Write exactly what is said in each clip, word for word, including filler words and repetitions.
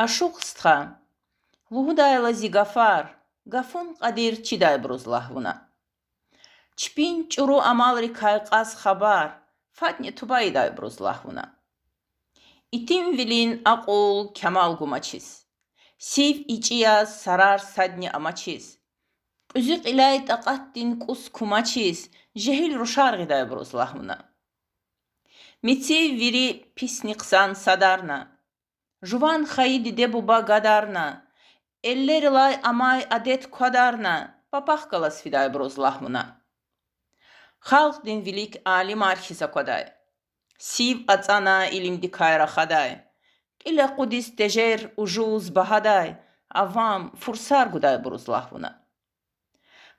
Ашукь стха, лугьудайла зи гафар, гафун кьадир чидайбуруз лагь вуна. Чпин чӀуру амалрикай кьаз хабар, фадни туба ийидайбуруз лагь вуна. Итимвилин акьул камал гумачиз, сив ичӀи яз сарар садни амачиз, кьуьзуь кьиляй такьатдин кӀус кумачиз, жегьил рушар гъидайбуруз лагь вуна. Мецив вири писни хъсан садарна, жуван хайи диде-буба гадарна, эллерилай амай адет квадарна, папахъ галаз фидайбуруз лагь вуна. Халкьдин вилик алимар хьиз аквадай, сив ацӀана илимдикай рахадай, кьил акъудиз тежер ужуз багьадай, авам фурсар гудайбуруз лагь вуна.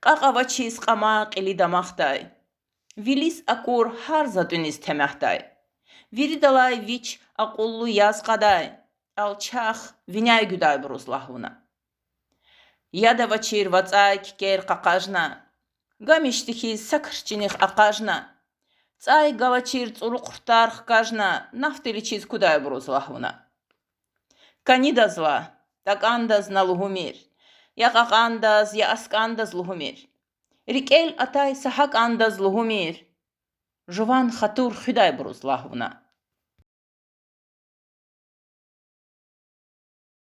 Кьакь авачиз кьама кьили дамахдай, вилиз акур гьар за тӀуьниз темягьдай, виридалай вич акьуллу яз кьадай, алчах виняй гуьдайбуруз лагь вуна. Яд авачир вацӀай кикер къакъажна, гамишди хьиз са крчинихъ акъажна, цӀай галачир цӀуру къуртар хкажна, нафтали чиз кудайбуруз лагь вуна. КӀанидаз лагь, такӀандаз на лугьумир, я кьакьандаз, я аскӀандаз лугьумир, рикӀел атай са гьакӀандаз лугьумир, жуван хатур хуьдайбуруз лагь вуна.